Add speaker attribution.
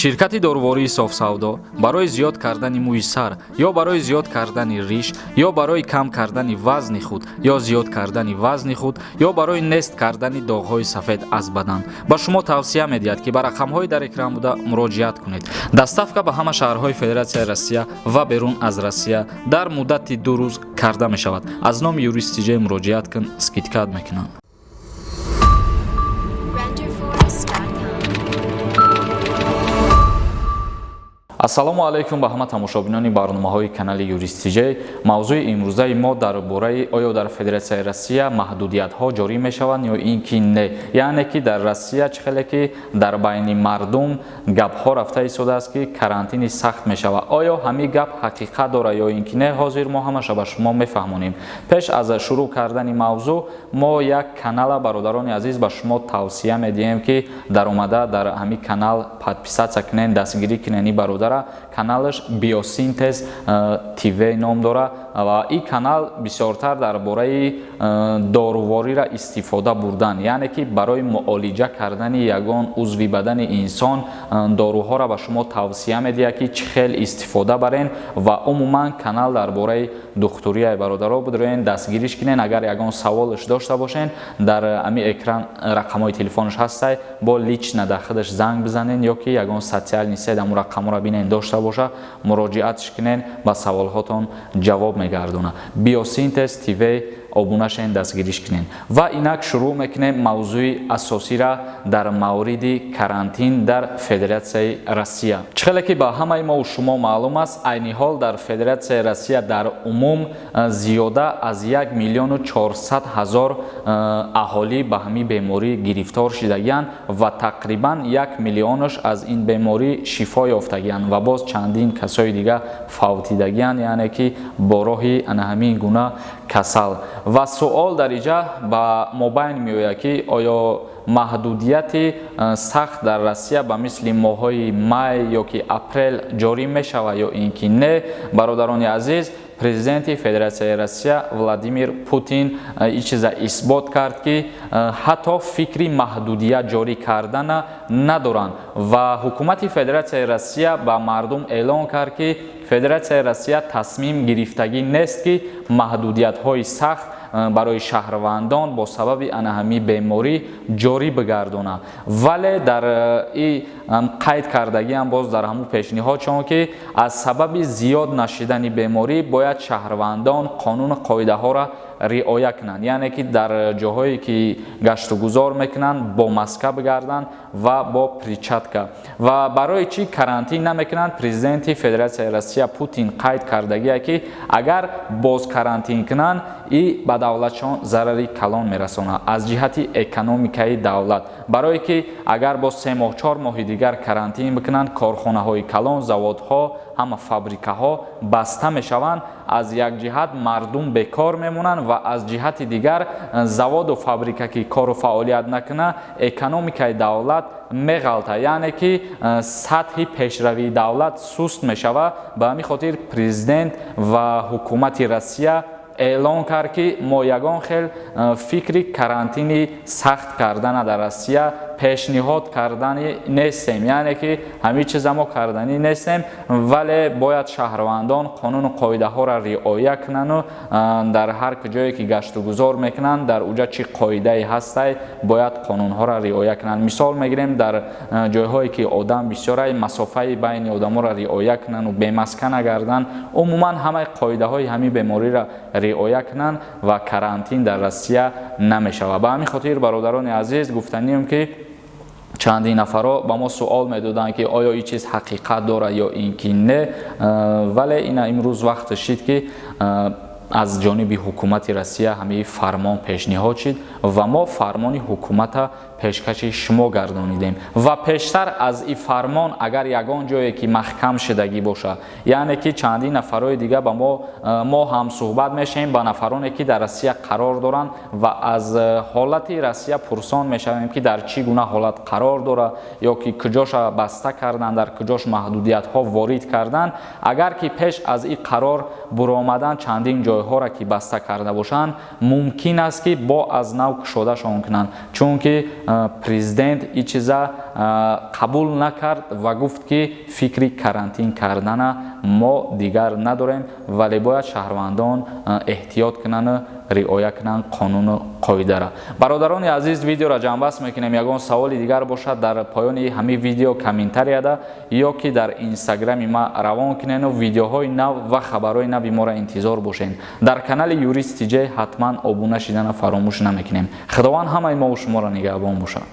Speaker 1: Ширкати дорувории Софсавдо барои зиёд кардани мӯи сар ё барои зиёд кардани риш ё барои кам кардани вазни худ ё зиёд кардани вазни худ ё барои нест кардани доғҳои сафед аз бадан ба шумо тавсия медиҳад, ки ба рақамҳои дар экран буда муроҷиат кунед. Доставка ба ҳама шаҳрҳои Федератсияи Россия ва берун аз Россия дар муддати 2 рӯз карда мешавад. Аз номи Юрист Тиҷей муроҷиат кун, скидка мекунанд.
Speaker 2: Renderforest.com.
Speaker 1: Ассалому алайкум ба ҳама тамошобинони барномаҳои канали Юрист Тиҷей. Мавзӯи имрӯзаи мо дар бораи оё дар Федератсияи Россия маҳдудиятҳо ҷорӣ мешаванд ё ин ки не, яъне ки дар Россия чӣ хеле ки дар байни мардум гапҳо рафта истодааст, ки карантини сахт мешавад. Оё ҳамин гап ҳақиқат дорад ё ин ки не, ҳозир мо ҳамаша ба шумо мефаҳмонем. Пеш аз шурӯъ кардани мавзӯъ мо як канала, бародарони азиз, ба шумо тавсия медиҳем, ки даромада дар ҳамин канал подписаться кунед, дастгирӣ кунед ин бародар. Каналаш Биосинтез ТВ ном дора ва ин канал бисёртар дар бораи дорувориро истифода бурдан, яъне ки барои муолиҷа кардани ягон узви бадани инсон доруҳоро ба шумо тавсия медиҳад, ки чӣ хел истифода барен. Ва умуман канал дар бораи духтурияи бародаро будроен, дастгириш кунен. Агар ягон саволш дошта бошен, дар ами экран рақамҳои телефонаш ҳастай, бо лично дар худаш занг бизанен ё ки ягон социальный сеть ҳамун рақамҳоро бинен, дошта боша, муроҷиатш кунен, ба саволҳотон ҷавоб мегардонад. Биосинтез ТВ обуна шавен, дастгириш кунен. Ва инак шурӯъ мекунем мавзӯи асосира дар мавриди карантин дар Федератсияи Россия. Чӣ хеле ки ба ҳамаи мову шумо маълум аст, айни ҳол дар Федератсияи Россия дар умум зиёда аз 1 400 000 аҳолӣ ба ҳамин беморӣ гирифтор шидагианд ва тақрибан 1 миллионаш аз ин беморӣ шифо ёфтагианд ва боз чандин касои дига фавтидагианд, яъне ки бо роҳи ана ҳамин гуна касал. Ва суол дар иҷа ба мобайн меояд, ки оё маҳдудияти сахт дар Россия ба мисли моҳҳои май ё ки апрел ҷорӣ мешавад ё ин ки не. Бародарони азиз, президенти Федератсияи Россия Владимир Путин ин чиза исбот кард, ки ҳатто фикри маҳдудият ҷорӣ кардана надоранд. Ва ҳукумати Федератсияи Россия ба мардум эълон кард, ки Федератсияи Россия тасмим гирифтагӣ нест, ки маҳдудиятҳои сахт барои шаҳрвандон бо сабаби ана ҳамин беморӣ ҷорӣ бигардонад. Вале дар и қайд кардагиам боз дар ҳамун пешниҳод чун ки аз сабаби зиёд нашидани беморӣ бояд шаҳрвандон қонуну қоидаҳоро риоя кунанд, яъне ки дар ҷоҳое ки гаштугузор мекунанд, бо маска бигарданд ва бо перчатка. Ва барои чӣ карантин намекунанд? Президенти Федератсияи Россия Путин қайд кардагие, ки агар боз карантин кунанд, и ба давлатшон зарари калон мерасонад аз ҷиҳати экономикаи давлат, барое ки агар боз 3 моҳ, 4 моҳи дигар карантин бикунанд, корхонаҳои калон, заводҳо, ҳама фабрикаҳо баста мешаванд. Аз як ҷиҳат мардум бекор мемонанд ва аз ҷиҳати дигар заводу фабрика ки кору фаъолият накунад, экономикаи давлат меғалта, яъне ки сатҳи пешравии давлат суст мешавад. Ба ҳамин хотир президент ва ҳукумати Россия эълон кард, ки мо ягон хел фикри карантини сахт кардана дар Россия пешниҳод кардани нестем, яъне ки ҳамин чиза мо карданӣ нестем, вале бояд шаҳрвандон қонуну қоидаҳоро риоя кунану дар ҳар ҷое ки гаштугузор мекунанд, дар уҷа чӣ қоидае ҳастай, бояд қонунҳоро риоя кунанд. Мисол мегирем, дар ҷойҳое ки одам бисёрай, масофаи байни одаморо риоя кунану бемаска нагарданд, умуман ҳамаи қоидаҳои ҳамин бемориро риоя кунанд ва карантин дар Россия намешавад. Ба ҳамин хотир, бародарони азиз, гуфтанием, ки чандин нафарҳо ба мо суол медоданд, ки оё ин чиз ҳақиқат дорад ё ин ки не. Вале ина имрӯз вақт шид, ки аз ҷониби ҳукумати Россия ҳамин фармон пешниҳод шид ва мо фармони ҳукумата пешкаши шумо гардонидем. Ва пештар аз ин фармон агар ягон ҷое ки маҳкам шудагӣ бошад, яъне ки чандин нафарҳои дига ба мо ҳамсӯҳбат мешавем ба нафароне, ки дар Россия қарор доранд, ва аз ҳолати Россия пурсон мешавем, ки дар чӣ гуна ҳолат қарор дорад ё ки куҷоша баста карданд, дар куҷош маҳдудиятҳо ворид карданд. Агар ки пеш аз ин қарор буромадан чандин ҷойҳоро ки баста карда бошанд, мумкин аст, ки бо аз нав кушодашон кунанд, чунки президент ин чиза Қабул накард ва гуфт, ки фикри карантин кардана мо дигар надорем, вале бояд шаҳрвандон эҳтиёт кунанду риоя кунанд қонуну қоидара. Бародарони азиз, видеоро ҷамъбаст мекунем. Ягон саволи дигар бошад, дар поёни ҳамин видео комментарияда ё ки дар инстаграми ма равон кунену видеоҳои нав ва хабарҳои нави моро интизор бошед. Дар канали Юрист ТЖ ҳатман обуна шидана фаромӯш намекунем. Худованд ҳамаи мову шуморо нигаҳбон бошад.